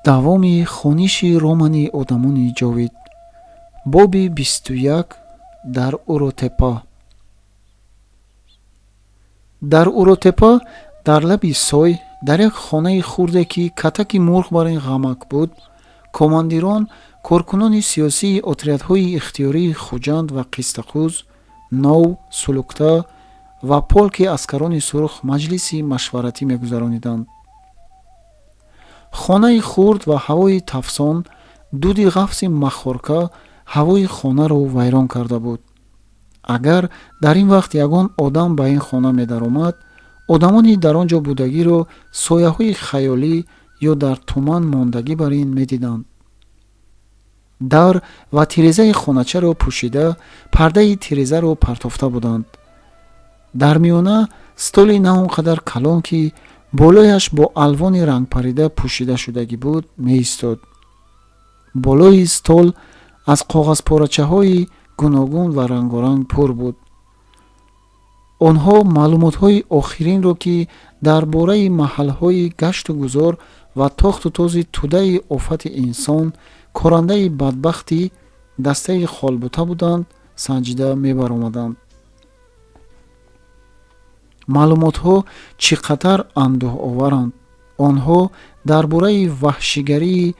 Давоми хониши романи Одамони ҷовид, боби 21. Дар Уротепа. Дар Уротепа, дар лаби сой, дар як хонаи хурде, ки катаки мурғ бар ин ғамак буд, командирон, коркунони сиёсии отрядҳои ихтиёрии Хуҷанд ва Қистақуз, Нов, Сулукта ва полки аскарони сурх маҷлиси машваратӣ мегузарониданд. Хонаи хурд ва ҳавои тафсон, дуди ғафси махорка ҳавои хонаро вайрон карда буд. Агар дар ин вақт ягон одам ба ин хона медаромад, одамони дар он ҷо будагиро сояҳои хаёлӣ ё дар туман мондагӣ бар ин медиданд. Дар ва тирезаи хоначаро пӯшида, пардаи тирезаро партофта буданд. Дар миёна столи на он қадар калон, ки болояш бо алвони рангпарида пӯшида шудагӣ буд, меистод. Болои стол аз коғазпорачаҳои гуногун ва рангоранг пур буд. Онҳо маълумотҳои охиринро, ки дар бораи маҳалҳои гашту гузор ва тохту този тӯдаи офати инсон, корандаи бадбахти дастаи холбута буданд, санҷида мебаромаданд. Маълумотҳо чӣ қадар андӯҳоваранд! Онҳо дар бораи ваҳшигарии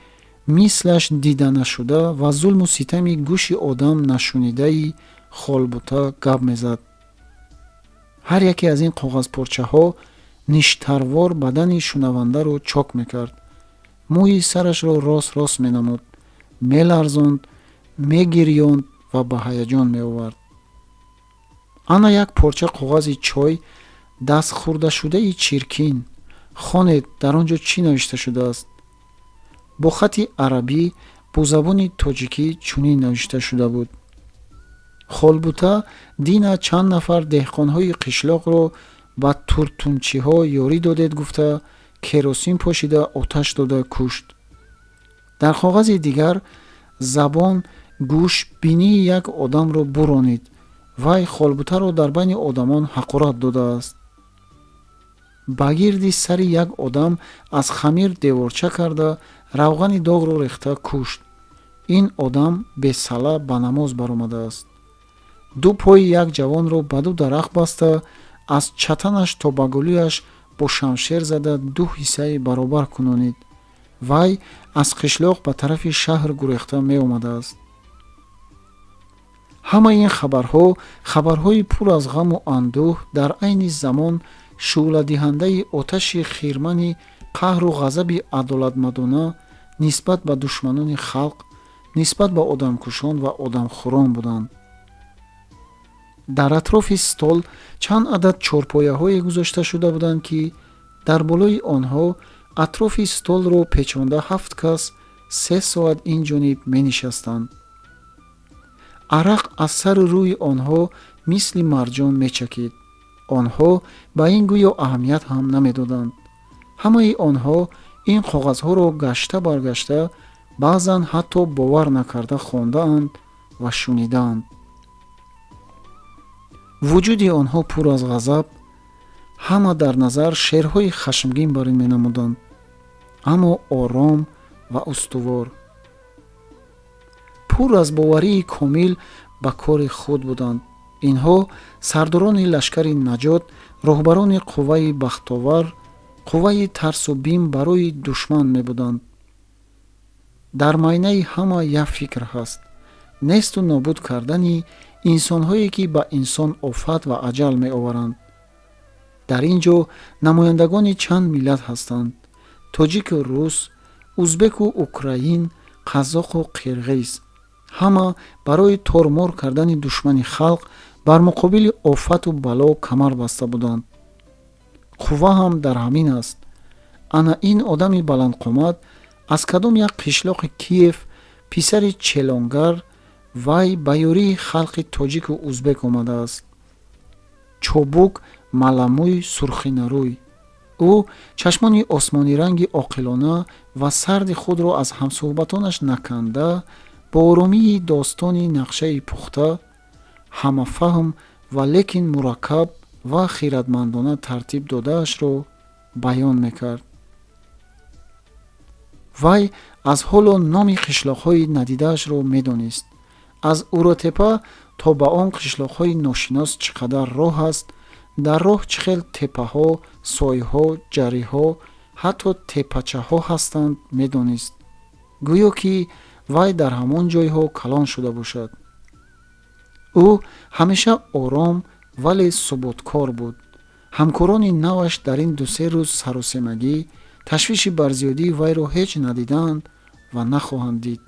мислаш дида нашуда ва зулму ситами гӯши одам нашунидаи холбута гап мезад. Ҳар яке аз ин коғазпорчаҳо ништарвор бадани шунавандаро чок мекард, мӯи сарашро рост рост менамуд, меларзонд, мегирёнд ва ба ҳаяҷон меовард. Ана як порча коғази чой дастхӯрдашудаи чиркин. Хонед, дар он ҷо чӣ навишта шудааст? Бо хати арабӣ бо забони тоҷикӣ чунин навишта шуда буд: Холбута дина чанд нафар деҳқонҳои қишлоқро ба туртунчиҳо ёрӣ додед гуфта, керосин пошида, оташ дода кушт. Дар коғази дигар забон гӯш бинии як одамро буронид, вай холбутаро дар байни одамон ҳақорат додааст. Ба гирди сари як одам аз хамир деворча карда, равғани доғро рехта кушт. Ин одам бесала ба намоз баромадааст. Ду пои як ҷавонро ба ду дарахт баста, аз чатанаш то ба гулӯяш бо шамшер зада, ду ҳиссаи баробар кунонид. Вай аз қишлоқ ба тарафи шаҳр гурехта меомадааст. Ҳамаи ин хабарҳо, хабарҳои пур аз ғаму андӯҳ, дар айни замон шӯъладиҳандаи оташи хирмани қаҳру ғазаби адолатмандона нисбат ба душманони халқ, нисбат ба одамкушон ва одамхӯрон буданд. Дар атрофи стол чанд адад чорпояҳое гузошта шуда буданд, ки дар болои онҳо атрофи столро печонда ҳафт кас 3 соат ин ҷониб менишастанд. Арақ аз сару рӯи онҳо мисли марҷон мечакид. Онҳо ба ин гӯё аҳамият ҳам намедоданд. Ҳамаи онҳо ин коғазҳоро гашта баргашта, баъзан ҳатто бовар накарда хондаанд ва шунидаанд. Вуҷуди онҳо пур аз ғазаб, ҳама дар назар шерҳои хашмгин бар ин менамуданд, аммо ором ва устувор, пур аз боварии комил ба кори худ буданд. Инҳо сардорони лашкари наҷот, роҳбарони қувваи бахтовар, қувваи тарсу бим барои душман мебуданд. Дар майнаи ҳама як фикр ҳаст: несту нобуд кардани инсонҳое, ки ба инсон офат ва аҷал меоваранд. Дар ин ҷо намояндагони чанд миллат ҳастанд: тоҷику рус, узбеку украин, қазоқу қирғиз. Ҳама барои тормор кардани душмани халқ бар муқобили офату бало камар баста буданд. Қувва ҳам дар ҳамин аст. Ана ин одами баландқомат аз кадом як қишлоқи Киев, писари челонгар, вай ба ёрии халқи тоҷику узбек омадааст. Чобук, маламӯй, сурхинарӯй, ӯ чашмони осмониранги оқилона ва сарди худро аз ҳамсӯҳбатонаш наканда, бо оромии достони нақшаи пухта, ҳамафаҳм ва лекин мураккаб ва хиратмандона тартиб додаашро баён мекард. Вай аз ҳоло номи қишлоқҳои надидаашро медонист. Аз Уротепа то ба он қишлоқҳои ношинос чӣ қадар роҳ аст, дар роҳ чӣ хел теппаҳо, сойҳо, ҷариҳо, ҳатто теппачаҳо ҳастанд, медонист. Гӯё ки вай дар ҳамон ҷойҳо калон шуда бошад. Ӯ ҳамеша ором, вале суботкор буд. Ҳамкорони наваш дар ин дусе рӯз саросемагӣ, ташвиши барзиёдии вайро ҳеҷ надидаанд ва нахоҳанд дид.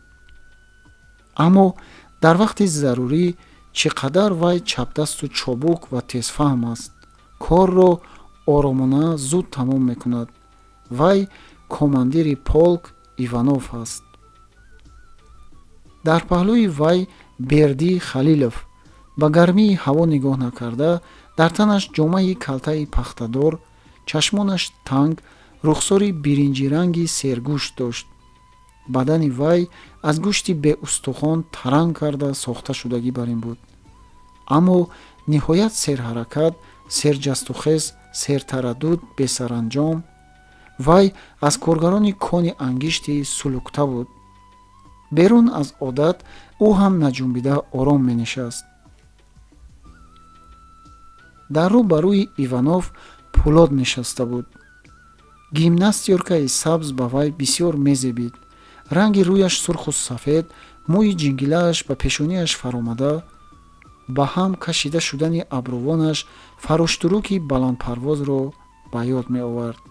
Аммо дар вақти зарурӣ чӣ қадар вай чапдасту чобук ва тезфаҳм аст, корро оромона зуд тамом мекунад. Вай командири полк Иванов аст. Дар паҳлӯи вай Бердӣ Халилов ба гармии ҳаво нигоҳ накарда, дар танаш ҷомаи калтаи пахтадор, чашмонаш танг, рухсори биринҷиранги сергӯшт дошт. Бадани вай аз гӯшти беустухон таранг карда сохта шудагӣ бар ин буд. Аммо ниҳоят серҳаракат, серҷастухез, сертараддуд, бесаранҷом. Вай аз коргарони кони ангишти Сулукта буд. Берун аз одат ӯ ҳам наҷунбида ором менишаст. Дар рӯ ба рӯи Иванов Пулод нишаста буд. Гимнастёркаи сабз ба вай бисёр мезебид. Ранги рӯяш сурху сафед, мӯи ҷингилааш ба пешониаш фаромада, ба ҳам кашида шудани абрувонаш фароштуруки баландпарвозро ба ёд меовард.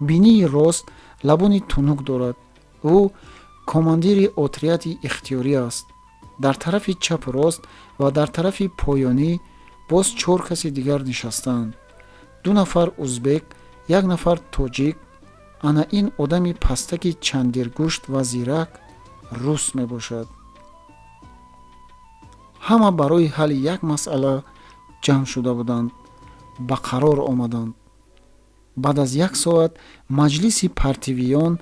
Бинии рост, лабони тунук дорад. Ӯ командири отряди ихтиёрӣ аст. Дар тарафи чапу рост ва дар тарафи поёнӣ боз чор каси дигар нишастаанд. Ду нафар узбек, як нафар тоҷик. Ана ин одами пастаки чандиргӯшт ва зирак рус мебошад. Ҳама барои ҳалли як масъала ҷамъ шуда буданд, ба қарор омаданд. Баъд аз як соат маҷлиси партивиён,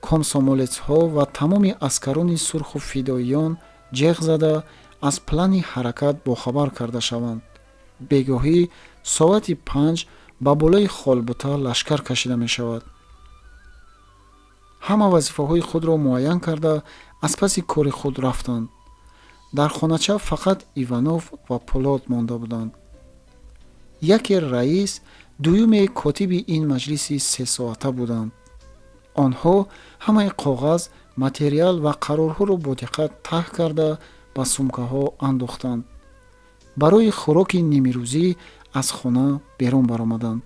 комсомолецҳо ва тамоми аскарони сурху фидоиён ҷеғ зада аз плани ҳаракат бохабар карда шаванд. Бегоҳӣ соати 5 ба болои Холбута лашкар кашида мешавад. Ҳама вазифаҳои худро муайян карда, аз паси кори худ рафтанд. Дар хонача фақат Иванов ва Пулод монда буданд. Яке раис, дуюме котиби ин маҷлиси сесоата буданд. Онҳо ҳамаи коғаз, материал ва қарорҳоро бо диққат таҳ карда ба сумкаҳо андохтанд. Барои хӯроки нимирӯзӣ аз хона берун баромаданд.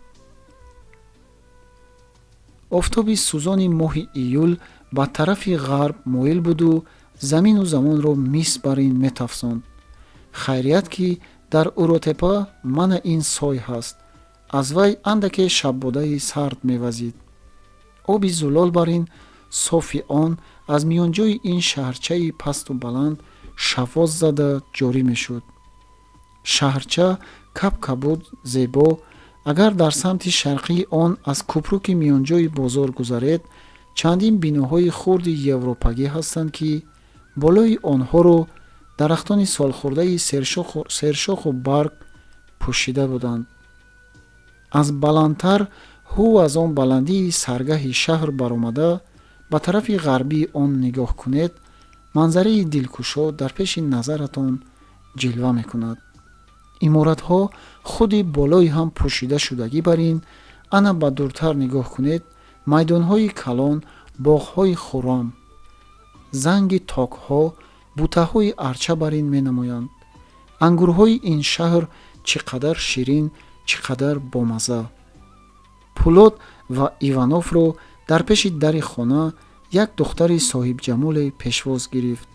Офтоби сӯзони моҳи июл ба тарафи ғарб моил буду замину замонро мис бар ин метафсонд. Хайрият ки дар Уротепа мана ин сой ҳаст. Аз вай андаке шаббодаи сард мевазид. Оби зулол бар ин софи он аз миёнҷои ин шаҳрчаи пасту баланд шавоз зада ҷорӣ мешуд. Шаҳрча кабкабуд, зебо. Агар дар самти шарқии он аз кӯпруки миёнҷои бозор гузаред, чандин биноҳои хурди европагӣ ҳастанд, ки болои онҳоро дарахтони солхӯрдаи сершоху барг пӯшида буданд. Аз баландтар ҳу аз он баландии саргаҳи шаҳр баромада ба тарафи ғарбии он нигоҳ кунед, манзараи дилкушо дар пеши назаратон ҷилва мекунад. Иморатҳо худи болои ҳам пӯшида шудагӣ бар ин, ана ба дуртар нигоҳ кунед, майдонҳои калон, боғҳои хуррам, занги токҳо, бутаҳои арча бар ин менамоянд. Ангурҳои ин шаҳр чӣ қадар ширин, чӣ қадар бомазза. Пулод ва Ивановро дар пеши дари хона як духтари соҳибҷамоле пешвоз гирифт.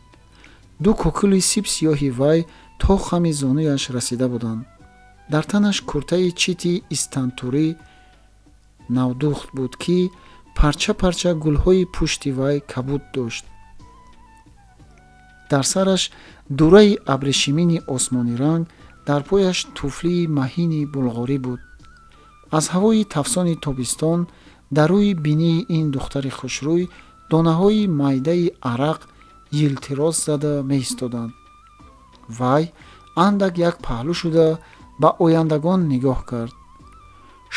Ду кӯкули сибсиёҳи вай то хами зонуяш расида буданд. Дар танаш куртаи чити истантурӣ навдухт буд, ки парча-парча гулҳои пушти вай кабуд дошт. Дар сараш дураи абрешимини осмониранг, дар пояш туфлии маҳини булғорӣ буд. Аз ҳавои тафсони тобистон дар рӯи бинии ин духтари хушрӯй донаҳои майдаи арақ йилтирос зада меистоданд. Вай андак як паҳлӯ шуда ба ояндагон нигоҳ кард.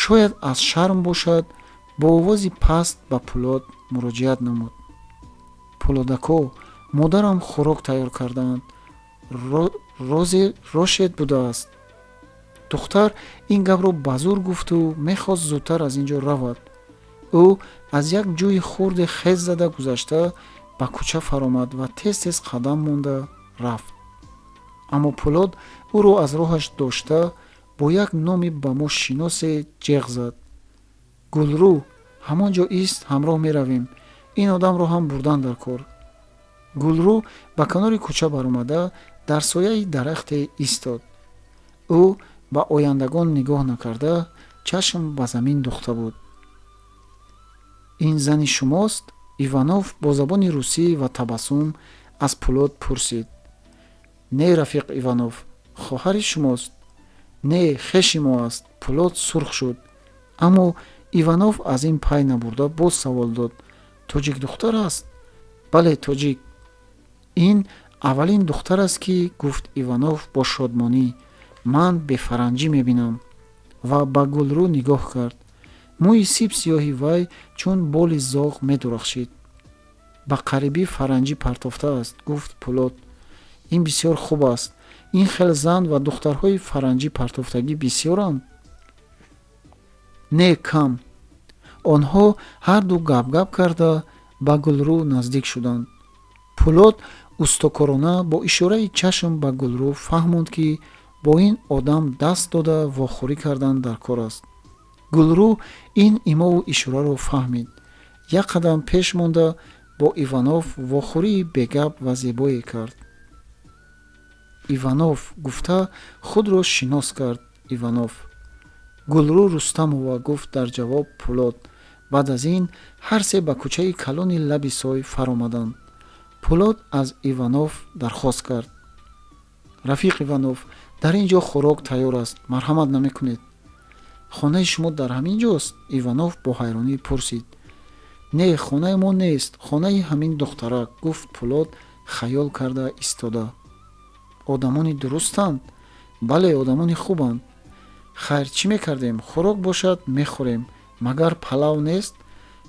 Шояд аз шарм бошад, бо овози паст ба Пулод муроҷиат намуд. Пулодако, модарам хӯрок тайёр кардаанд. Розе рошед будааст. Духтар ин гапро ба зур гуфту мехост зудтар аз ин ҷо равад. Ӯ аз як ҷӯи хурде хез зада гузашта ба кӯча фаромад ва тез-тез қадам монда рафт. Аммо Пулод ӯро аз роҳаш дошта бо як номи ба мо шиносе ҷеғ зад. Гулрӯ, ҳамон ҷо ист, ҳамроҳ меравем. Ин одамро ҳам бурдан дар кор. Гулрӯ ба канори кӯча баромада дар сояи дарахте истод. Ӯ ба ояндагон нигоҳ накарда чашм ба замин духта буд. Ин зани шумост? Иванов бо забони русӣ ва табассум аз Пулод пурсид. Не, рафиқ Иванов, хоҳари шумост. Не, хеши мо аст. Пулод сурх шуд. Аммо Иванов аз ин пай набурда боз савол дод. Тоҷик духтар аст? Бале, тоҷик. Ин аввалин духтар аст, ки, гуфт Иванов бо шодмонӣ, ман бефаранҷӣ мебинам. Ва ба Гулрӯ нигоҳ кард. Мӯи сиб сиёҳи вай чун боли зоғ медурахшид. Ба қарибӣ фаранҷӣ партофтааст, гуфт Пулод. Ин бисёр хуб аст. Ин хел зан ва духтарҳои фаранҷӣ партофтагӣ бисёранд? Не, кам. Онҳо ҳарду гап-гап карда ба Гулрӯ наздик шуданд. Пулод устокорона бо ишораи чашм ба Гулрӯ фаҳмонд, ки бо ин одам даст дода вохӯрӣ кардан дар кор аст. Гулрӯ ин имову ишораро фаҳмид. Як қадам пеш монда бо Иванов вохӯрии бегап ва зебое кард. Иванов, гуфта худро шинос кард Иванов. Гулрӯ Рустамова, гуфт дар ҷавоб Пулод. Баъд аз ин ҳар се ба кӯчаи калони лаби сой фаромаданд. Пулод аз Иванов дархост кард. Рафиқ Иванов, дар ин ҷо хӯрок тайёр аст, марҳамат намекунед? Хонаи шумо дар ҳамин ҷост? Иванов бо ҳайронӣ пурсид. Не, хонаи мо нест, хонаи ҳамин духтарак, гуфт Пулод хаёл карда истода. Одамони дурустанд? Бале, одамони хубанд. Хайр, чӣ мекардем? Хӯрок бошад, мехӯрем. Магар палав нест?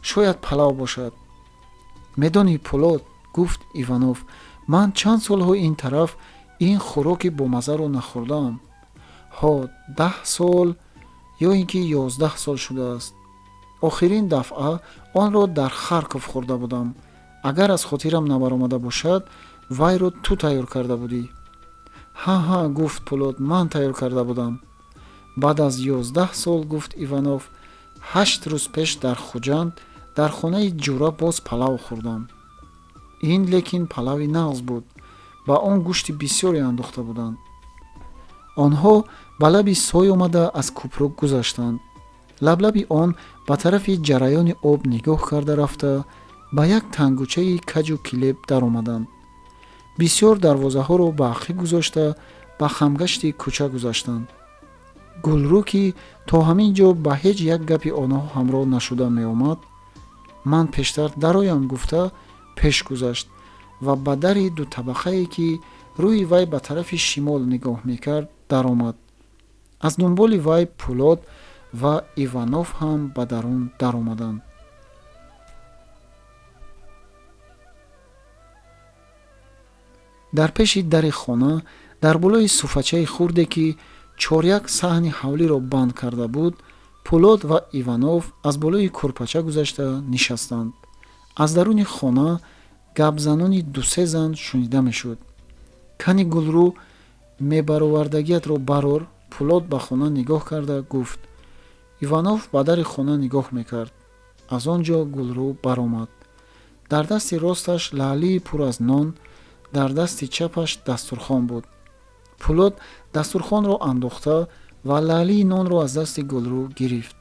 Шояд палав бошад. Медонӣ, Пулод, гуфт Иванов, ман чанд солҳо ин тараф ин хӯроки бомазаро нахӯрдаам. Ҳо, 10 сол ё ин ки 11 сол шудааст. Охирин дафъа онро дар Харков хӯрда будам. Агар аз хотирам набаромада бошад, вайро ту тайёр карда будӣ. Ҳа, ҳа, гуфт Пулод, ман тайёр карда будам. Баъд аз 11 сол, гуфт Иванов, 8 рӯз пеш дар Хуҷанд дар хонаи ҷура боз палав хӯрдам. Ин лекин палави нағз буд. Ба он гӯшти бисёре андохта буданд. Онҳо ба лаби сой омада аз кӯпрук гузаштанд. Лаблаби он ба тарафи ҷараёни об нигоҳ карда рафта ба як тангучаи каҷу килеб даромаданд. Бисёр дарвозаҳоро ба ақиб гузошта ба хамгашти кӯча гузаштанд. Гулрӯ, ки то ҳамин ҷо ба ҳеҷ як гапи онҳо ҳамроҳ нашуда меомад, ман пештар дароям, гуфта пеш гузашт ва ба дари дутабақае, ки рӯи вай ба тарафи шимол нигоҳ мекард, даромад. Аз дунболи вай Пулод ва Иванов ҳам ба дарун даромаданд. Дар пеши дари хона, дар болои суфачаи хурде, ки чоряк саҳни ҳавлиро банд карда буд, Пулод ва Иванов аз болои кӯрпача гузашта нишастанд. Аз даруни хона гапзанони дусе зан шунида мешуд. Кани Гулрӯ, мебаровардагиятро барор. Пулод ба хона нигоҳ карда гуфт. Иванов ба дари хона нигоҳ мекард. Аз он ҷо Гулрӯ баромад. Дар дасти росташ лаълии пур аз нон, дар дасти чапаш дастурхон буд. Пулод дастурхонро андохта ва лаълии нонро аз дасти Гулрӯ гирифт.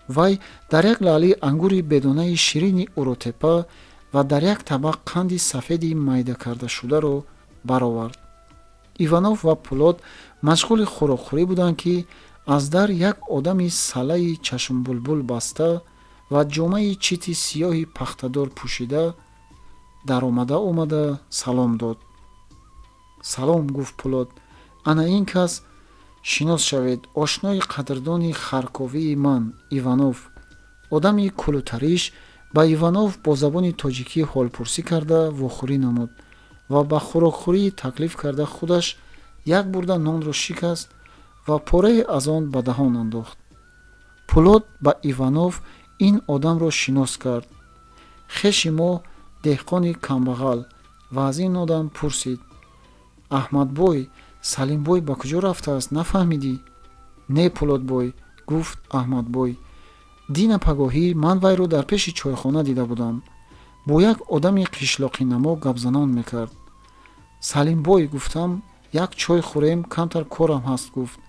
Вай дар як лаълӣ ангури бедонаи ширини уротепа ва дар як табақ қанди сафеди майда кардашударо баровард. Иванов ва Пулод машғули хӯрокхӯрӣ буданд, ки аз дар як одами салаи чашмбулбул баста ва ҷомаи чити сиёҳи пахтадор пӯшида даромада омада салом дод. Салом, гуфт Пулод, ана ин кас, шинос шавед, ошнои қадрдони харковии ман Иванов, одами кулутариш Ба Иванов бо забони тоҷикӣ ҳолпурсӣ карда вохӯрӣ намуд ва ба хӯрокхӯрӣ таклиф карда худаш як бурда нонро шикаст ва порае аз он ба даҳон андохт. Пулод ба Иванов ин одамро шинос кард. Хеши мо, деҳқони камбағал, ва аз ин одам пурсид: Аҳмадбой, Салимбой ба куҷо рафтааст, нафаҳмидӣ? Не, Пулодбой, гуфт Аҳмадбой. Дина пагоҳӣ ман вайро дар пеши чойхона дида будам. Бо як одами қишлоқинамо гапзанон мекард. Салимбой, гуфтам, як чой хӯрем, камтар корам ҳаст, гуфт.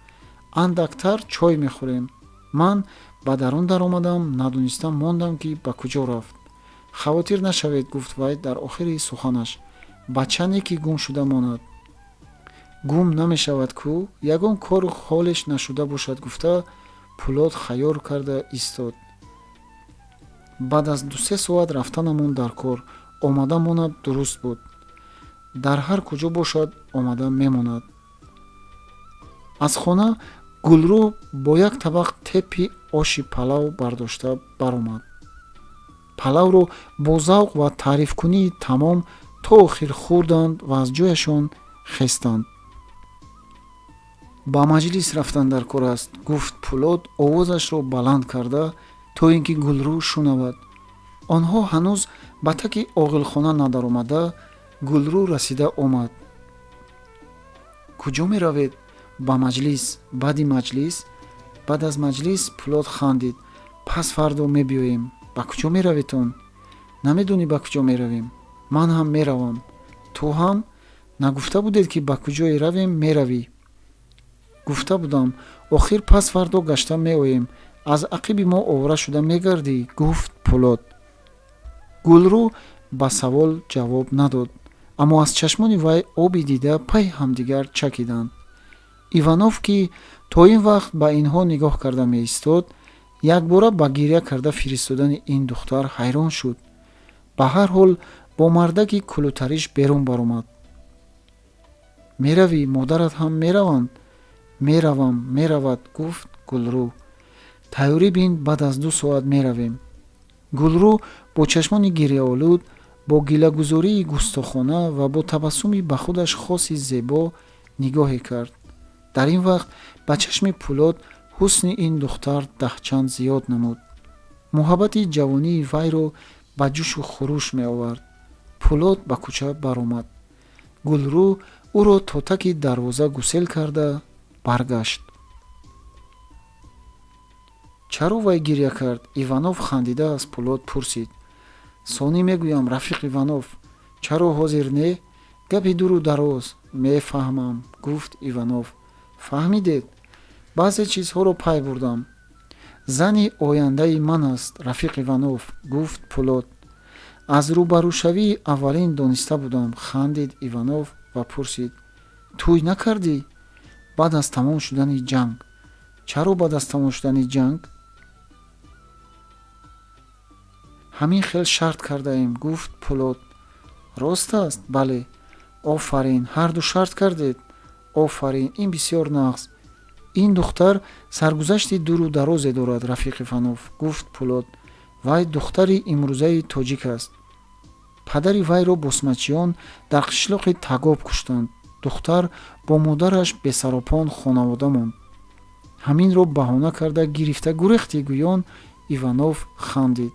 Андактар чой мехӯрем. Ман ба дарун даромадам, надониста мондам, ки ба куҷо рафт. Хавотир нашавед, гуфт вай дар охири суханаш. Бача не ки гум шуда монад. Гум намешавад кӯ, ягон кору ҳолеш нашуда бошад, гуфта Пулод хаёл карда истод. Баъд аз 2-се соат рафтанамон дар кор, омада монад дуруст буд. Дар ҳар куҷо бошад, омада мемонад. Аз хона Гулрӯ бо як табақ тепи оши палав бардошта баромад. Палавро бо завқ ва таърифкунии тамом то охир хӯрданд ва аз ҷояшон хестанд. Ба маҷлис рафтан дар кор аст, гуфт Пулод овозашро баланд карда, то ин ки Гулрӯ шунавад. Онҳо ҳанӯз ба таки оғилхона надаромада, Гулрӯ расида омад. Куҷо меравед? Ба маҷлис. Баъди маҷлис? Баъд аз маҷлис. Пулод хандид. Пас фардо мебиёем. Ба куҷо мераветон? Намедонӣ ба куҷо меравем? Ман ҳам меравам. Ту ҳам? Нагуфта будед, ки ба куҷое равем, меравӣ? Гуфта будам. Охир пас фардо гашта меоем. Аз ақиби мо овора шуда мегардӣ, гуфт Пулод. Гулрӯ ба савол ҷавоб надод, аммо аз чашмони вай оби дида пайи ҳамдигар чакиданд. Иванов, ки то ин вақт ба инҳо нигоҳ карда меистод, якбора ба гиря карда фиристодани ин духтар ҳайрон шуд. Ба ҳар ҳол бо мардаки кулутариш берун баромад. Меравӣ, модарат ҳам мераванд? Меравам, меравад, гуфт Гулрӯ. Тайёрӣ бин, баъд аз 2 соат меравем. Гулрӯ бо чашмони гиряолуд, бо гилагузории густохона ва бо табассуми ба худаш хоси зебо нигоҳе кард. Дар ин вақт ба чашми Пулод ҳусни ин духтар даҳчанд зиёд намуд. Муҳаббати ҷавонии вайро ба ҷӯшу хуруш меовард. Пулод ба кӯча баромад. Гулрӯ ӯро то таки дарвоза гусел карда баргашт. Чаро вай гиря кард? Иванов хандида аз Пулод пурсид. Сонӣ мегӯям, рафиқ Иванов. Чаро ҳозир не? Гапи дуру дароз. Мефаҳмам, гуфт Иванов. Фаҳмидед? Баъзе чизҳоро пай бурдам. Зани ояндаи ман аст, рафиқ Иванов, гуфт Пулод. Аз рӯбарӯшавии аввалин дониста будам, хандид Иванов ва пурсид: тӯй накардӣ? Баъд аз тамом шудани ҷанг. Чаро баъд аз тамом шудани ҷанг? Ҳамин хел шарт кардаем, гуфт Пулод. Рост аст? Бале. Офарин, ҳарду шарт кардед. Офарин, ин бисёр нағз. Ин духтар саргузашти дуру дарозе дорад, рафиқ Иванов, гуфт Пулод. Вай духтари имрӯзаи тоҷик аст. Падари вайро босмачиён дар қишлоқи Тагоб куштанд. Духтар бо модараш бесаропон хонавода монд. Ҳаминро баҳона карда гирифта гурехтӣ, гӯён Иванов хандид.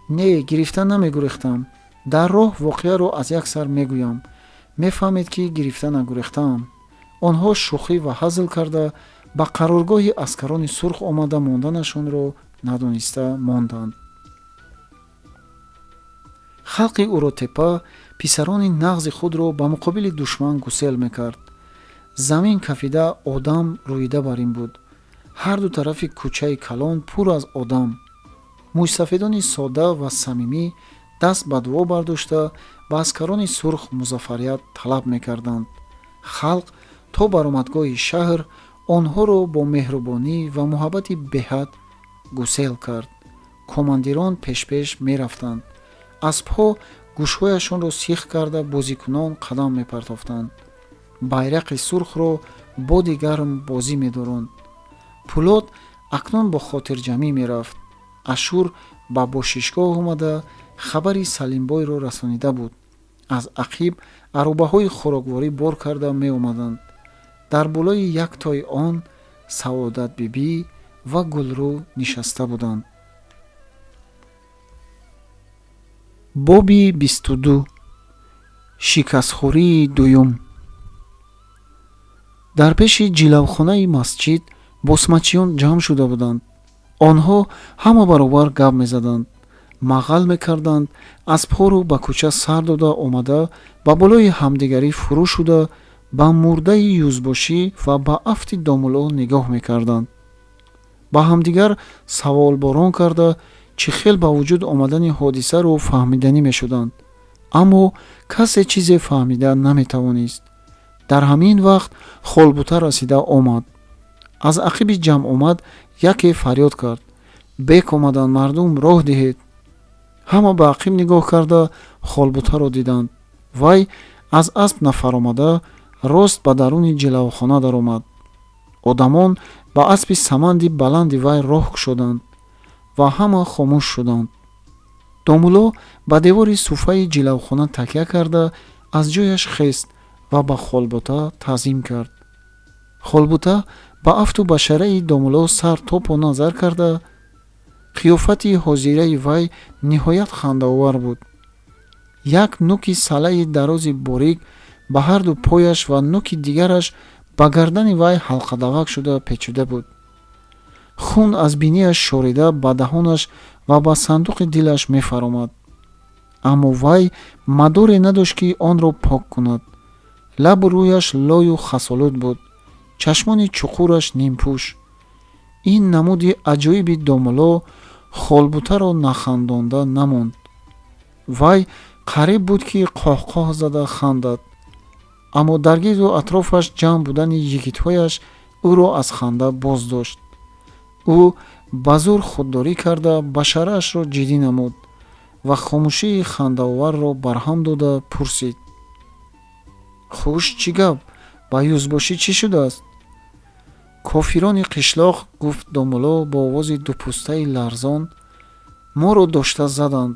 Не, гирифта намегурехтам. Дар роҳ воқеаро аз як сар мегӯям. Мефаҳмед, ки гирифта нагурехтаам. Онҳо шӯхӣ ва ҳазл карда ба қароргоҳи аскарони сурх омада монданашонро надониста монданд. Халқи Уротепа писарони нағзи худро ба муқобили душман гусел мекард. Замин кафида одам рӯида бар ин буд. Ҳар ду тарафи кӯчаи калон пур аз одам. Мӯйсафедони содда ва самимӣ даст ба дуо бардошта ба аскарони сурх музаффарият талаб мекарданд. Халқ то баромадгоҳи шаҳр онҳоро бо меҳрубонӣ ва муҳаббати беҳад гусел кард. Командирон пешпеш мерафтанд. Аспҳо гӯшҳояшонро сих карда бозикунон қадам мепартофтанд. Байрақи сурхро боди гарм бозӣ медоронд. Пулод акнун бо хотирҷамъӣ мерафт. Ашур Ба бошишгоҳ омада, хабари Салимбойро расонида буд. Аз ақиб аробаҳои хӯрокворӣ бор карда меомаданд. Дар болои яктои он Саодатбибӣ ва Гулрӯ нишаста буданд. Боби 22. Шикастхӯрии дуюм. Дар пеши ҷилавхонаи масҷид босмачиён ҷамъ шуда буданд. Онҳо ҳама баробар гап мезаданд, мағал мекарданд, аспҳоро ба кӯча сар дода омада, ба болои ҳамдигарӣ фурӯ шуда, ба мурдаи юзбошӣ ва ба афти домулло нигоҳ мекарданд. Ба ҳамдигар саволборон карда, чӣ хел ба вуҷуд омадани ҳодисаро фаҳмиданӣ мешуданд, аммо касе чизе фаҳмида наметавонист. Дар ҳамин вақт Холбута расида омад. Аз ақиби ҷамъомад яке фарёд кард: «Бек омаданд, мардум, роҳ диҳед!» Ҳама ба ақиб нигоҳ карда, Холбутаро диданд. Вай аз асп нафаромада, рост ба даруни ҷилавхона даромад. Одамон ба аспи саманди баланди вай роҳ кушоданд ва ҳама хомӯш шуданд. Домулло ба девори суфаи ҷилавхона такя карда, аз ҷояш хест ва ба Холбута таъзим кард. Холбута ба афту башараи домулло сар то по назар карда, қиёфати ҳозираи вай ниҳоят хандаовар буд. Як нуки салаи дарози борик ба ҳарду пояш ва нуки дигараш ба гардани вай ҳалқадавак шуда печида буд. Хун аз бинияш шорида ба даҳонаш ва ба сандуқи дилаш мефаромад, аммо вай мадоре надошт, ки онро пок кунад. Лабу рӯяш лою хасолуд буд, чашмони чуқураш нимпӯш. Ин намуди аҷоиби домулло Холбутаро нахандонда намонд. Вай қариб буд, ки қоҳқоҳ зада хандад, аммо дар гирду атрофаш ҷамъ будани йигитҳояш ӯро аз ханда боз дошт. Ӯ ба зӯр худдорӣ карда, башараашро ҷиддӣ намуд ва хомӯшии хандаоварро барҳам дода пурсид: «Хуш, чӣ гап? Ба юзбошӣ чӣ шудааст?» «Кофирони қишлоқ, — гуфт домулло бо овози дупӯстаи ларзон, — моро дошта заданд».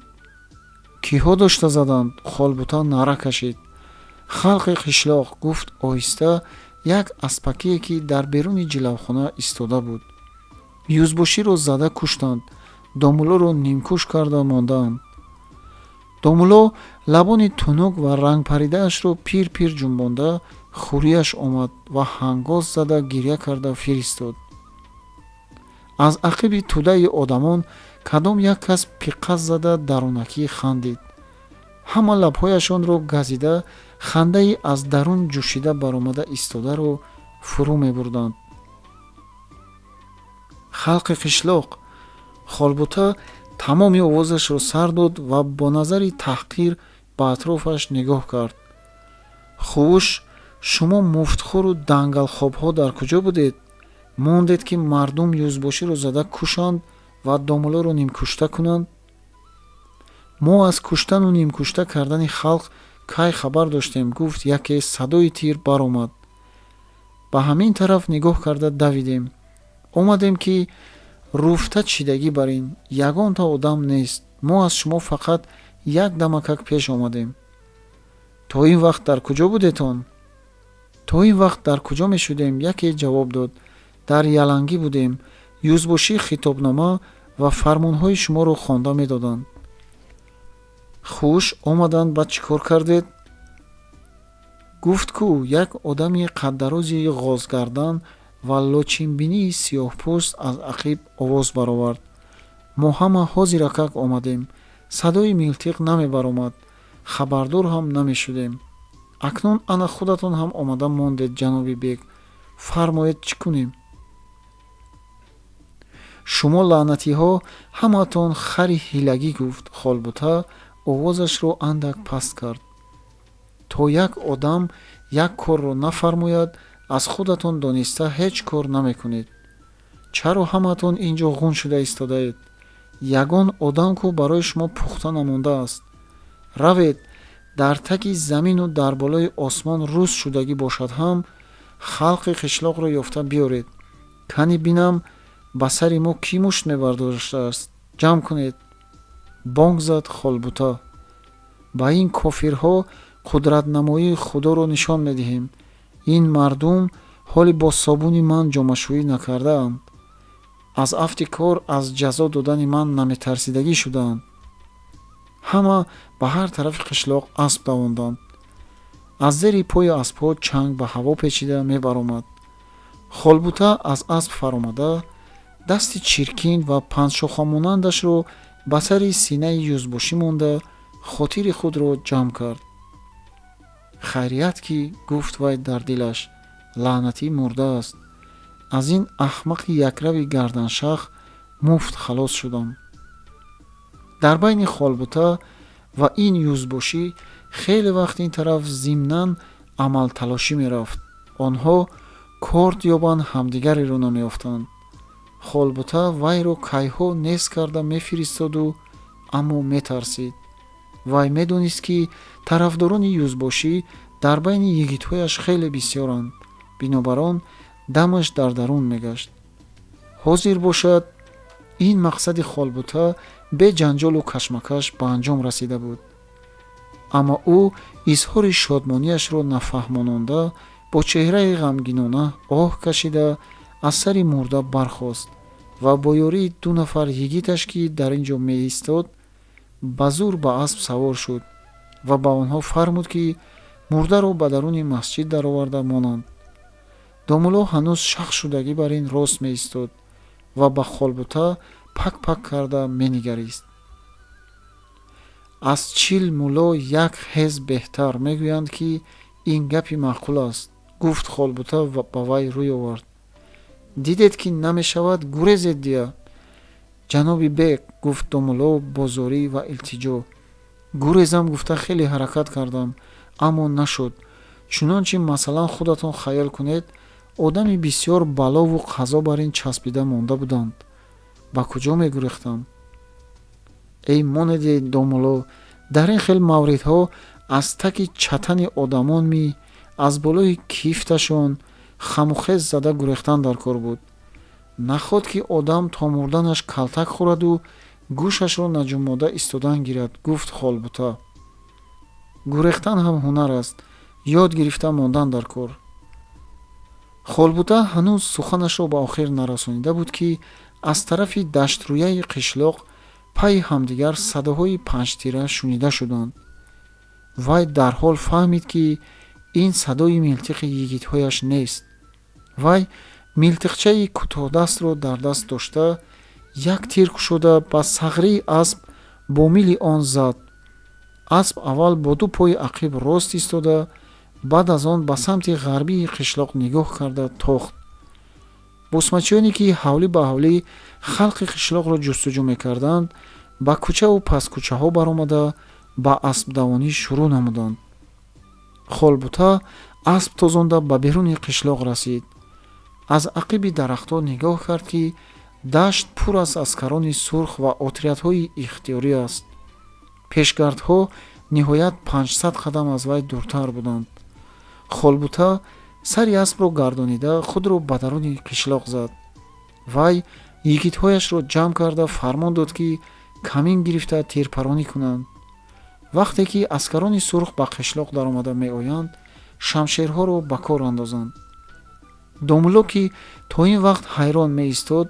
«Киҳо дошта заданд?» Холбута нара кашид. «Халқи қишлоқ», — гуфт оҳиста як аспакие, ки дар беруни ҷилавхона истода буд. «Юзбоширо зада куштанд, домуллоро нимкуш карда мондаанд». Домулло лабони тунук ва рангпаридаашро пир-пир ҷунбонда, хӯрияш омад ва ҳангоз зада гиря карда фиристод. Аз ақиби тӯдаи одамон кадом як кас пиққаз зада дарунакӣ хандид. Ҳама лабҳояшонро газида, хандаи аз дарун ҷӯшида баромада истодаро фурӯ мебурданд. «Халқи қишлоқ!» Холбута тамоми овозашро сар дод ва бо назари таҳқир ба атрофаш нигоҳ кард. «Хуш, шумо муфтхӯру дангалхобҳо дар куҷо будед? Мондед, ки мардум юзбоширо зада кушанд ва домуллоро нимкушта кунанд? Мо аз куштану нимкушта кардани халқ кай хабар доштем?» — гуфт яке. «Садои тир баромад, ба ҳамин тараф нигоҳ карда давидем. Омадем, ки руфта чидагӣ бар ин, ягонта одам нест. Мо аз шумо фақат як дамакак пеш омадем». «То ин вақт дар куҷо будетон?» «То ин вақт дар куҷо мешудем?» — яке ҷавоб дод. «Дар Ялангӣ будем. Юзбошӣ хитобнома ва фармонҳои шуморо хонда медоданд». «Хуш, омаданд, баъд чӣ кор кардед?» «Гуфт ку, як одами қаддарози ғозгардан ва лочинбинии сиёҳпӯст аз ақиб овоз баровард. Мо ҳама ҳозиракак омадем. Садои милтиқ намебаромад, хабардор ҳам намешудем. Акнун ана худатон ҳам омада мондед, ҷаноби бек, фармоед, чӣ кунем?» «Шумо лаънатиҳо ҳамаатон хари ҳилагӣ», — гуфт Холбута, овозашро андак паст кард. «То як одам як корро нафармояд, аз худатон дониста ҳеҷ кор намекунед. Чаро ҳамаатон ин ҷо ғун шуда истодаед? Ягон одам ку барои шумо пухта намондааст. Равед, дар таги замину дар болои осмон рӯз шудагӣ бошад ҳам, халқи қишлоқро ёфта биёред. Кани бинам, ба сари мо кӣ мушт мебардоштааст. Ҷамъ кунед». Бонг зад Холбута. Ба ин кофирҳо қудратнамоии Худоро нишон медиҳем. Ин мардум ҳоли бо собуни ман ҷомашӯӣ накардаанд. Аз афти кор аз ҷазо додани ман наметарсидагӣ шудаанд. Ҳама ба ҳар тарафи қишлоқ асп давонданд. Аз зери пои аспҳо чанг ба ҳаво печида мебаромад. Холбута аз асп фаромада, дасти чиркин ва панҷшохамонандашро ба сари синаи юзбошӣ монда, хотири худро ҷамъ кард. Хайрият ки, гуфт вай дар дилаш, лаънатӣ мурдааст. Аз ин аҳмақи якрави гарданшах муфт халос шудам. Дар байни Холбута ва ин юзбошӣ хеле вақт ин тараф зимнан амалталошӣ мерафт. Онҳо корд ёбанд ҳамдигареро намеёфтанд. Холбута вайро кайҳо нест карда мефиристоду, аммо метарсид. Вай медонист, ки тарафдорони юзбошӣ дар байни йигитҳояш хеле бисёранд. Бинобар он дамаш дар дарун мегашт. Ҳозир бошад, ин мақсади Холбута бе ҷанҷолу кашмакаш ба анҷом расида буд. Аммо ӯ изҳори шодмонияшро нафаҳмононда, бо чеҳраи ғамгинона оҳ кашида аз сари мурда бархост ва бо ёрии ду нафар йигиташ, ки дар ин ҷо меистод, ба зур ба асп савор шуд ва ба онҳо фармуд, ки мурдаро ба даруни масҷид дароварда монанд. Домулло ҳанӯз шах шудагӣ бар ин рост меистод ва ба Холбута пак пак карда менигарист. Аз 40 мулло як ҳез беҳтар, мегӯянд, ки ин гапи маъқул аст, гуфт Холбута ва ба вай рӯй овард. Дидед, ки намешавад, гурезед дия. Ҷаноби бек, гуфт домулло бо зорӣ ва илтиҷо, гурезам гуфта хеле ҳаракат кардам, аммо нашуд. Чунончи масалан худатон хаёл кунед, одами бисёр балову қазо бар ин часпида монда буданд. Ба куҷо мегурехтам? Эй монеди домулло, дар ин хел мавридҳо аз таки чатани одамон ми, аз болои кифташон хамухез зада гурехтан дар кор буд. Наход ки одам то мурданаш калтак хӯраду гӯшашро наҷумода истодан гирад, гуфт Холбута. Гурехтан ҳам ҳунар аст, ёд гирифта мондан дар кор. Холбута ҳанӯз суханашро ба охир нарасонида буд, ки аз тарафи даштрӯяи қишлоқ пайи ҳамдигар садоҳои панҷтира шунида шуданд. Вай дарҳол фаҳмид, ки ин садои милтиқи йигитҳояш нест. Вай милтиқчаи кӯтоҳдастро дар даст дошта, як тир кушода ба сағрии асп бо мили он зад. Асп аввал бо ду пои ақиб рост истода, баъд аз он ба самти ғарбии қишлоқ нигоҳ карда тохт. Босмачиёне, ки ҳавлӣ ба ҳавлӣ халқи қишлоқро ҷустуҷӯ мекарданд, ба кӯчаву пасткӯчаҳо баромада ба аспдавонӣ шурӯъ намуданд. Холбута асп тозонда ба беруни қишлоқ расид. Аз ақиби дарахтҳо нигоҳ кард, ки дашт пур аз аскарони сурх ва отрядҳои ихтиёрӣ аст. Пешгардҳо ниҳоят 500 қадам аз вай дуртар буданд. Холбута сари аспро гардонида худро ба даруни қишлоқ зад. Вай йигитҳояшро ҷамъ карда фармон дод, ки камин гирифта тирпаронӣ кунанд. Вақте ки аскарони сурх ба қишлоқ даромада меоянд, шамшерҳоро ба кор андозанд. Домулло, ки то ин вақт ҳайрон меистод,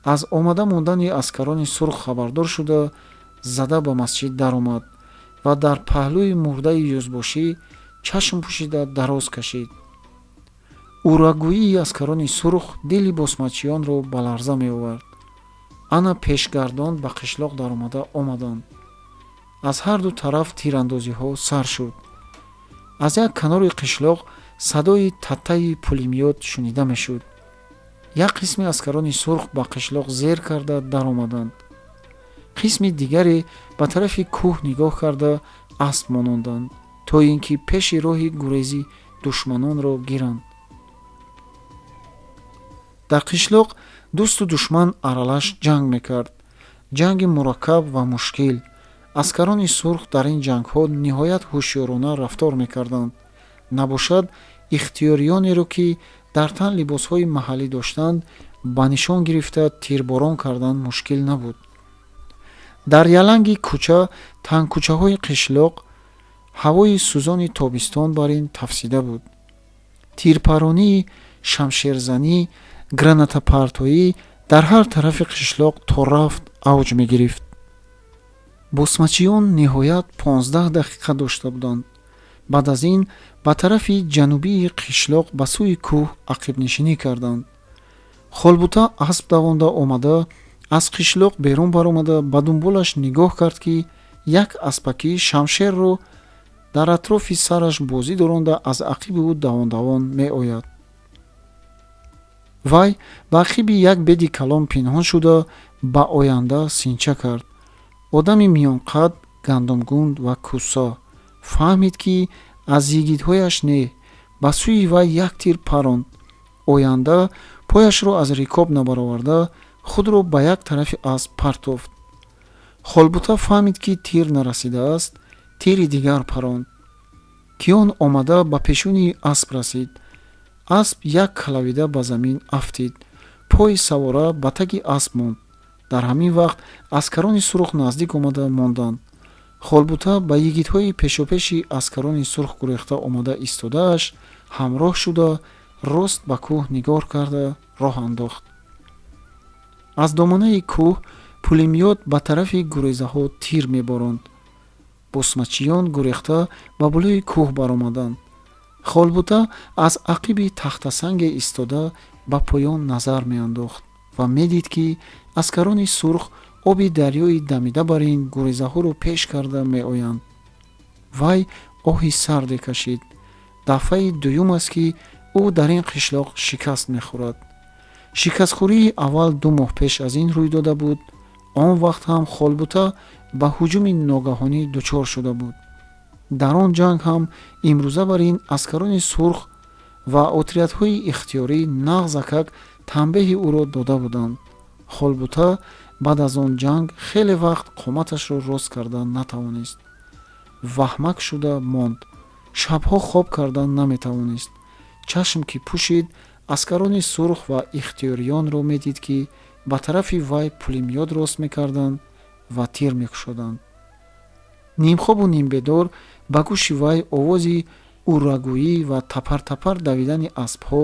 аз омада мондани аскарони сурх хабардор шуда, зада ба масҷид даромад ва дар паҳлӯи мурдаи юзбошӣ чашм пӯшида дароз кашид. Урагӯии аскарони сурх дили босмачиёнро ба ларза меовард. Ана пешгардон ба қишлоқ даромада омаданд. Аз ҳар ду тараф тирандозиҳо сар шуд. Аз як канори қишлоқ садои таттаи пулемёт шунида мешуд. Як қисми аскарони сурх ба қишлоқ зер карда даромаданд. Қисми дигаре ба тарафи кӯҳ нигоҳ карда асп мононданд, то ин ки пеши роҳи гурези душманонро гиранд. Дар қишлоқ дӯсту душман аралаш ҷанг мекард. Ҷанги мураккаб ва мушкил. Аскарони сурх дар ин ҷангҳо ниҳоят ҳушёрона рафтор мекарданд. Набошад, ихтиёриёнеро, ки дар тан либосҳои маҳаллӣ доштанд, ба нишон гирифта тирборон кардан мушкил набуд. Дар яланги кӯча, тангкӯчаҳои қишлоқ ҳавои сӯзони тобистон бар ин тафсида буд. Тирпаронӣ, шамшерзанӣ, гранатапартоӣ дар ҳар тарафи қишлоқ то рафт авҷ мегирифт. Босмачиён ниҳоят 15 дақиқа дошта буданд. Баъд аз ин ба тарафи ҷанубии қишлоқ ба сӯи кӯҳ ақибнишинӣ карданд. Холбута асп давонда омада, аз қишлоқ берун баромада, ба дунболаш нигоҳ кард, ки як аспакӣ шамшерро дар атрофи сараш бозӣ доронда аз ақиби ӯ давон-давон меояд. Вай ба ақиби як беди калон пинҳон шуда, ба оянда синча кард. Одами миёнқад, гандумгунд ва кӯса фаҳмид, ки аз йигитҳояш не, ба сӯи вай як тир паронд. Оянда пояшро аз рикоб набароварда, худро ба як тарафи асп партофт. Холбута фаҳмид, ки тир нарасидааст, тири дигар паронд, ки он омада ба пешонии асп расид. Асп як калавида ба замин афтид, пои савора ба таги асп монд. Дар ҳамин вақт аскарони сурх наздик омада монданд. Холбута ба йигитҳои пешопеши аскарони сурх гурехта омада истодааш ҳамроҳ шуда, рост ба кӯҳ нигоҳ карда роҳ андохт. Аз доманаи кӯҳ пулемёт ба тарафи гурезаҳо тир меборонд. Босмачиён гурехта ба болои кӯҳ баромаданд. Холбута аз ақиби тахтасанге истода ба поён назар меандохт ва медид, ки аскарони сурх оби дарёи дамида бар ин гурезаҳоро пеш карда меоянд. Вай оҳи сарде кашид. Дафъаи дуюм аст, ки ӯ дар ин қишлоқ шикаст мехӯрад. Шикастхӯрии аввал 2 моҳ пеш аз ин рӯй дода буд. Он вақт ҳам Холбута ба ҳуҷуми ногаҳонӣ дучор шуда буд. Дар он ҷанг ҳам имрӯза бар ин аскарони сурх ва отрядҳои ихтиёрӣ нағзакак танбеҳи ӯро дода буданд. Холбута баъд аз он ҷанг хеле вақт қоматашро рост карда натавонист. Ваҳмак шуда монд. Шабҳо хоб карда наметавонист. Чашм ки пӯшид, аскарони сурх ва ихтиёриёнро медид, ки ба тарафи вай пулемёт рост мекарданд ва тир мекушоданд. Нимхобу нимбедор ба гӯши вай овози уррагӯӣ ва тапар-тапар давидани аспҳо,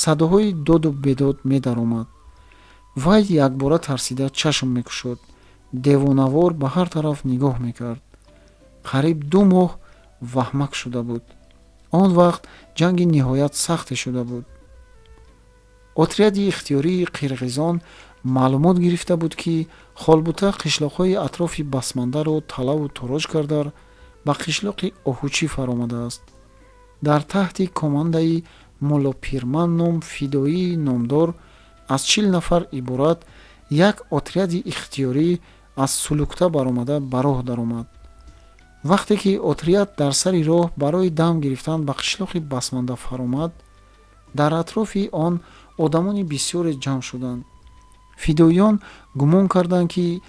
садоҳои доду бедод медаромад. Вай якбора тарсида чашм мекушод, девонавор ба ҳар тараф нигоҳ мекард. Қариб 2 моҳ ваҳмак шуда буд. Он вақт ҷанги ниҳоят сахте шуда буд. Отряди ихтиёрии қирғизон маълумот гирифта буд, ки Холбута қишлоқҳои атрофи Басмандаро талаву тороҷ карда ба қишлоқи Оҳучӣ фаромадааст. Дар таҳти командаи Мулло Пирман ном фидоии номдор аз 40 нафар иборат як отряди ихтиёрӣ аз Сулукта баромада ба роҳ даромад. Вақте ки отряд дар сари роҳ барои дам гирифтан ба қишлоқи Басманда фаромад, дар атрофи он одамони бисёре ҷамъ шуданд. Фидоиён гумон карданд, ки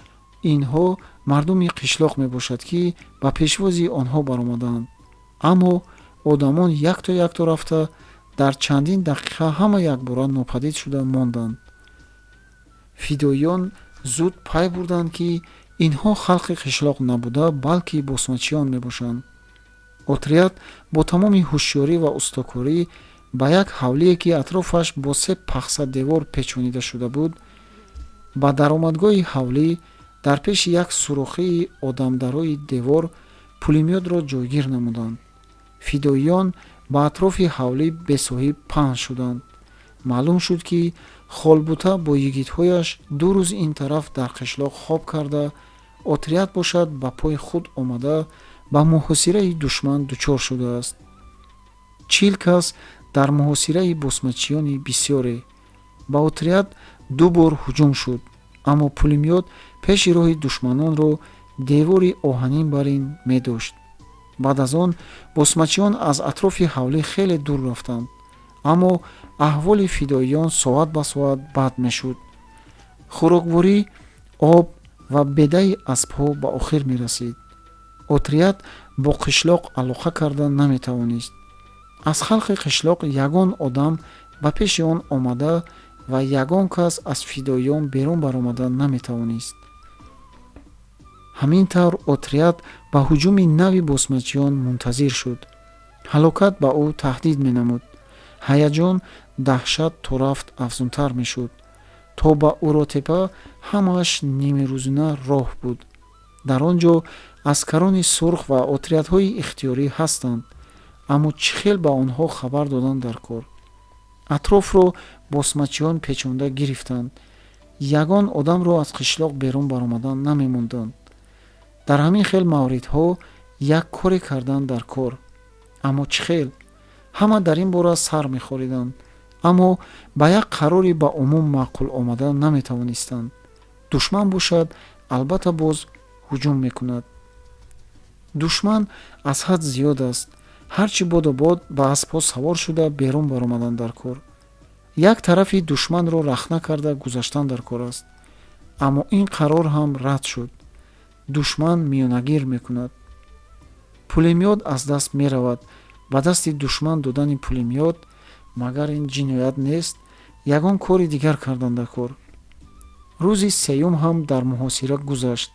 инҳо мардуми қишлоқ мебошад, ки ба пешвози онҳо баромаданд. Аммо одамон якто-якто рафта дар чандин дақиқа ҳама якбора нопадид шуда монданд. Фидоиён зуд пай бурданд, ки инҳо халқи қишлоқ набуда, балки босмачиён мебошанд. Отряд бо тамоми ҳушёрӣ ва устокорӣ ба як ҳавлие, ки атрофаш бо се пахса девор печонида шуда буд, ба даромадгоҳи ҳавлӣ дар пеши як сурохии одамдарои девор пулемётро ҷойгир намуданд. Фидоиён ба атрофи ҳавлӣ бесоҳиб паҳн шуданд. Маълум шуд, ки Холбута бо йигитҳояш 2 рӯз ин тараф дар қишлоқ хоб карда, отряд бошад ба пои худ омада ба муҳосираи душман дучор шудааст. 40 кас дар муҳосираи босмачиёни бисёре. Ба отряд 2 бор ҳуҷум шуд, аммо пулемёт пеши роҳи душманонро девори оҳанин бар ин медошт. Баъд аз он босмачиён аз атрофи ҳавлӣ хеле дур рафтанд, аммо аҳволи фидоиён соат ба соат бад мешуд. Хӯрокворӣ, об ва бедаи аспҳо ба охир мерасид. Отряд бо қишлоқ алоқа карда наметавонист. Аз халқи қишлоқ ягон одам ба пеши он омада ва ягон кас аз фидоиён берун баромада наметавонист. Ҳамин тавр отряд ба ҳуҷуми нави босмачиён мунтазир шуд. Ҳалокат ба ӯ таҳдид менамуд. Ҳаяҷон, даҳшат то рафт афзунтар мешуд. То ба Уротепа ҳамааш нимрӯзона роҳ буд. Дар он ҷо аскарони сурх ва отрядҳои ихтиёрӣ ҳастанд, аммо чӣ хел ба онҳо хабар додан дар кор? Атрофро босмачиён печонда гирифтанд. Ягон одамро аз қишлоқ берун баромадан намемонданд. Дар ҳамин хел мавридҳо як коре кардан дар кор. Аммо чӣ хел? Ҳама дар ин бора сар мехориданд, аммо ба як қарори ба умум маъқул омада наметавонистанд. Душман бошад, албатта боз ҳуҷум мекунад. Душман аз ҳад зиёд аст. Ҳар чӣ боду бод ба аспҳо савор шуда берун баромадан дар кор. Як тарафи душманро рахна карда гузаштан дар кор аст. Аммо ин қарор ҳам рад шуд. Душман миёнагир мекунад. Пулемёт аз даст меравад. Ба дасти душман додани пулемёт магар ин ҷиноят нест? Ягон кори дигар кардан дар кор. Рӯзи сеюм ҳам дар муҳосира гузашт.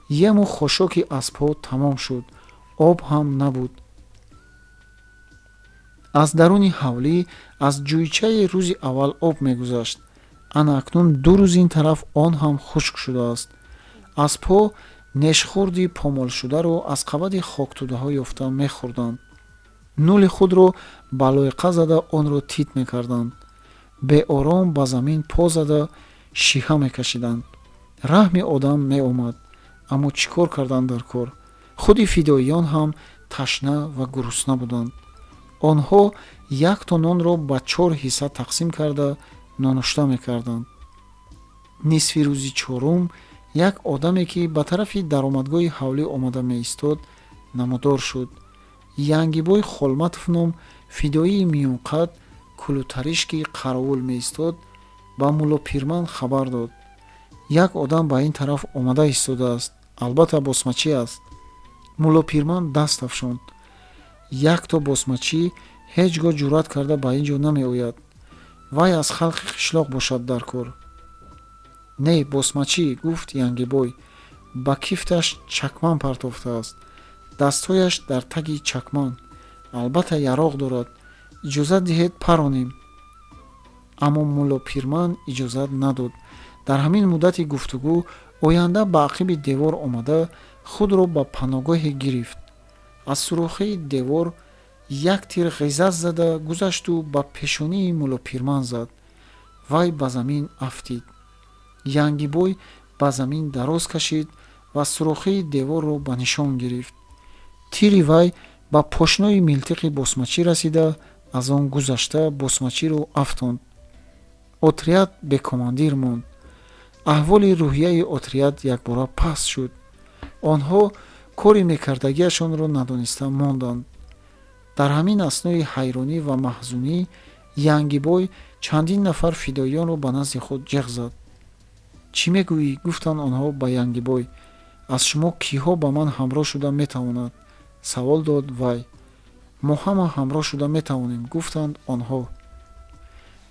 Ему хошоки аспҳо тамом шуд, об ҳам набуд. Аз даруни ҳавлӣ аз ҷӯйчаи рӯзи аввал об мегузашт. Ана акнун 2 рӯз ин тараф он ҳам хушк шудааст. Аспҳо нешхӯрди помолшударо аз қабати хоктӯдаҳо ёфта мехӯрданд. Нули худро ба лойқа зада онро тит мекарданд. Беором ба замин по зада шиҳа мекашиданд. Раҳми одам меомад, аммо чӣ кор кардан дар кор? Худи фидоиён ҳам ташна ва гурусна буданд. Онҳо якто нонро ба 4 ҳисса тақсим карда нонушта мекарданд. Нисфи рӯзи чорум як одаме, ки ба тарафи даромадгоҳи ҳавлӣ омада меистод, намудор шуд. Янгибой Холматов ном фидоии миёнқад кулутариш, ки қаровул меистод, ба Мулло Пирман хабар дод. Як одам ба ин тараф омада истодааст, албатта босмачӣ аст. Мулло Пирман даст афшонд. Якто босмачӣ ҳеҷ гоҳ ҷуръат карда ба ин ҷо намеояд. Вай аз халқи қишлоқ бошад дар кор. Не, босмачӣ, гуфт Янгибой, ба кифташ чакман партофтааст. Дастҳояш дар таги чакман. Албатта яроқ дорад. Иҷозат диҳед паронем. Аммо Мулло Пирман иҷозат надод. Дар ҳамин муддати гуфтугӯ оянда ба ақиби девор омада худро ба паноҳгоҳе гирифт. Аз сурохии девор як тир ғизаз зада гузашту ба пешонии Мулло Пирман зад. Вай ба замин афтид. Янгибой ба замин дароз кашид ва сурохии деворро ба нишон гирифт. Тири вай ба пошнои милтиқи босмачӣ расида, аз он гузашта босмачиро афтонд. Отряд бекомандир монд. Аҳволи рӯҳияи отряд якбора паст шуд. Онҳо кори мекардагиашонро надониста монданд. Дар ҳамин аснои ҳайронӣ ва маҳзунӣ Янгибой чандин нафар фидоиёнро ба назди худ ҷеғ зад. Чӣ мегӯӣ? Гуфтанд онҳо ба Янгибой. Аз шумо киҳо ба ман ҳамроҳ шуда метавонад? Савол дод вай. Мо ҳама ҳамроҳ шуда метавонем, гуфтанд онҳо.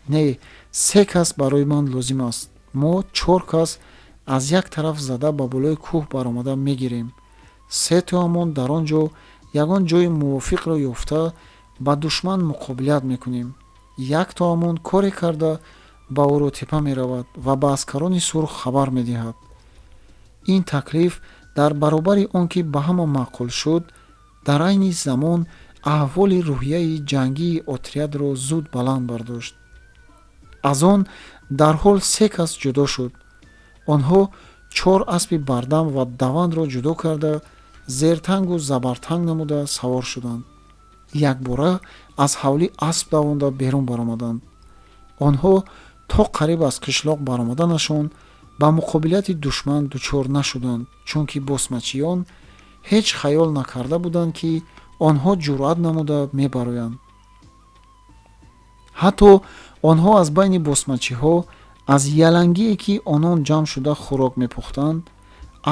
Не, 3 кас барои ман лозим аст. Мо 4 кас аз як тараф зада ба болои кӯҳ баромада мегирем. 3 тоамон дар он ҷо ягон ҷои мувофиқро ёфта ба душман муқобилят мекунем. Як тоамон коре карда ба Уротепа меравад ва ба аскарони сурх хабар медиҳад. Ин таклиф дар баробари он ки ба ҳама маъқул шуд, дар айни замон аҳволи рӯҳияи ҷангии отрядро зуд баланд бардошт. Аз он дарҳол 3 кас ҷудо шуд. Онҳо 4 аспи бардам ва давандро ҷудо карда, зертангу забартанг намуда савор шуданд. Якбора аз ҳавлӣ асп давонда берун баромаданд. Онҳо то қариб аз қишлоқ баромаданашон ба муқобилияти душман дучор нашуданд, чунки босмачиён ҳеҷ хаёл накарда буданд, ки онҳо ҷуръат намуда мебароянд. Ҳатто онҳо аз байни босмачиҳо аз ялангие, ки онон ҷамъ шуда хӯрок мепухтанд,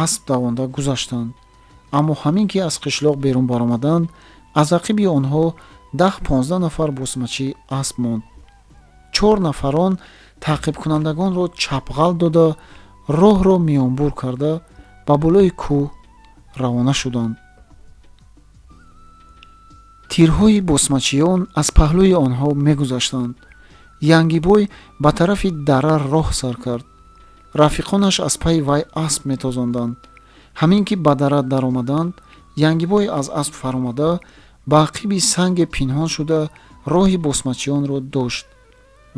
асп давонда гузаштанд. Аммо ҳамин ки аз қишлоқ берун баромаданд, аз ақиби онҳо 10-15 нафар босмачӣ асп монд. 4 нафарон таъқибкунандагонро чапғал дода, роҳро миёнбур карда, Ба болои кӯҳ равона шуданд. Тирҳои босмачиён аз паҳлӯи онҳо мегузаштанд. Янгибой ба тарафи дара роҳ сар кард. Рафиқонаш аз пайи вай асп метозонданд. Ҳамин ки ба дара даромаданд, Янгибой аз асп фаромада, ба ақиби санге пинҳон шуда, роҳи босмачиёнро дошт.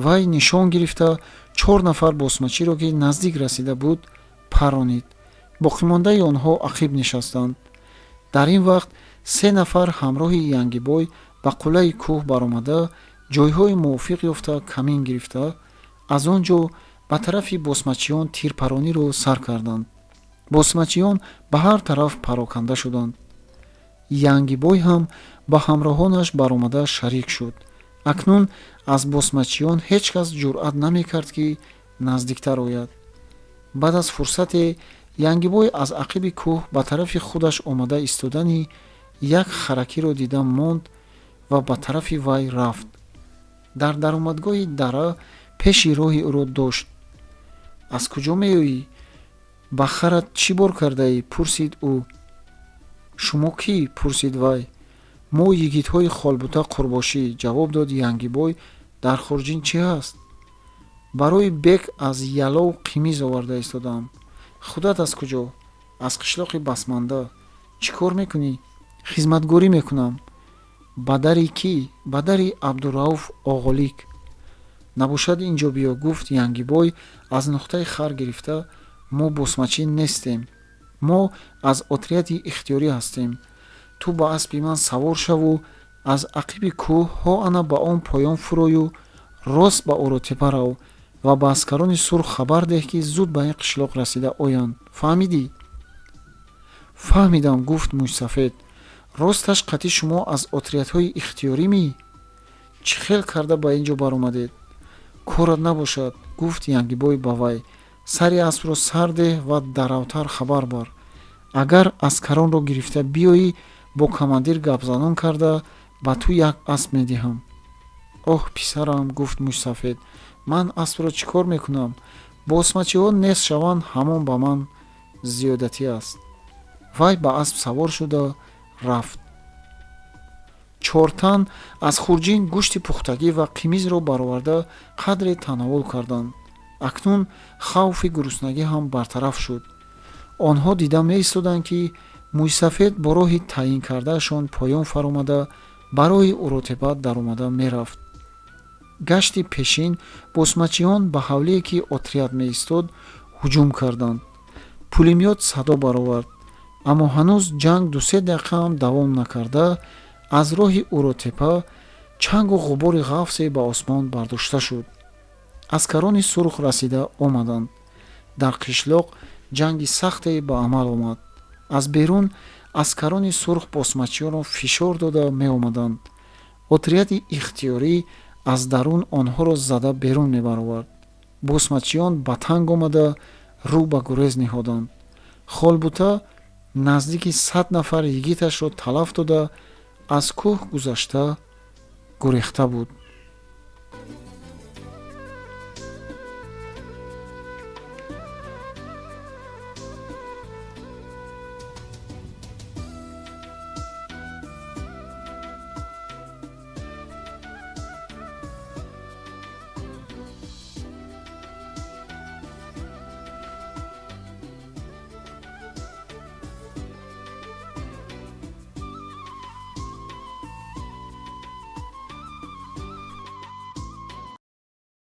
Вай нишон гирифта, чор нафар босмачиро, ки наздик расида буд, паронид. Боқимондаи онҳо ақиб нишастанд. Дар ин вақт се нафар ҳамроҳи Янгибой ба қуллаи кӯҳ баромада, ҷойҳои мувофиқ ёфта, камин гирифта, аз он ҷо ба тарафи босмачиён тирпарониро сар карданд. Босмачиён ба ҳар тараф пароканда шуданд. Янгибой ҳам ба ҳамроҳонаш баромада шарик шуд. Акнун аз босмачиён ҳеҷ кас ҷуръат намекард, ки наздиктар ояд. Баъд аз фурсате Янгибой аз ақиби кӯҳ ба тарафи худаш омада истодани як харакиро дида монд ва ба тарафи вай рафт. Дар даромадгоҳи дара пеши роҳи ӯро дошт. Аз куҷо меоӣ? Ба харат чӣ бор кардаӣ? Пурсид ӯ. Шумо кӣ? Пурсид вай. Мо йигитҳои Холбута Қурбошӣ, ҷавоб дод Янгибой. Дар хурҷин чӣ ҳаст? Барои бек аз Ялов қимиз оварда истодаам. Худат аз куҷо? Аз қишлоқи Басманда. Чӣ кор мекунӣ? Хизматгорӣ мекунам. Ба дари кӣ? Ба дари Абдурауф Оғолик. Набошад, ин ҷо биё, гуфт Янгибой аз нуқтаи хар гирифта. Мо босмачӣ нестем, мо аз отряди ихтиёрӣ ҳастем. Ту ба аспи ман савор шаву аз ақиби кӯҳ ҳо ана ба он поён фурою рост ба Оротепа рав ва ба аскарони сурх хабар деҳ, ки зуд ба ин қишлоқ расида оянд. Фаҳмидӣ? Фаҳмидам, гуфт мӯйсафед. Росташ, қати шумо аз отрядҳои ихтиёрӣ мӣ? Чӣ хел карда ба ин ҷо баромадед? Корат набошад, гуфт Янгибой ба вай. Сари аспро сар деҳ ва даравтар хабар бар. Агар аскаронро гирифта биёӣ, бо командир гапзанон карда, ба ту як асп медиҳам. Оҳ, писарам, гуфт мӯйсафед, ман аспро чӣ кор мекунам? Босмачиҳо нест шаванд, ҳамон ба ман зиёдатӣ аст. Вай ба асп савор шуда рафт. Чортан аз хурҷин гӯшти пухтагӣ ва қимизро бароварда, қадре тановул карданд. Акнун хавфи гуруснагӣ ҳам бартараф шуд. Онҳо дида меистоданд, ки мӯйсафед бо роҳи таъйин кардаашон поён фаромада, ба роҳи Уротепа даромада мерафт. Гашти пешин босмачиён ба ҳавлие, ки отряд меистод, ҳуҷум карданд. Пулемёт садо баровард, аммо ҳанӯз ҷанг 2-се дақиқаам давом накарда, аз роҳи Уротепа чангу ғубори ғафсе ба осмон бардошта шуд. Аскарони сурх расида омаданд. Дар қишлоқ ҷанги сахте ба амал омад. Аз берун аскарони сурх босмачиёнро фишор дода меомаданд. Отряди ихтиёрӣ аз дарун онҳоро зада берун мебаровард. Босмачиён ба танг омада, рӯ ба гурез ниҳоданд. Холбута наздики 100 нафар йигиташро талаф дода, аз кӯҳ гузашта гурехта буд.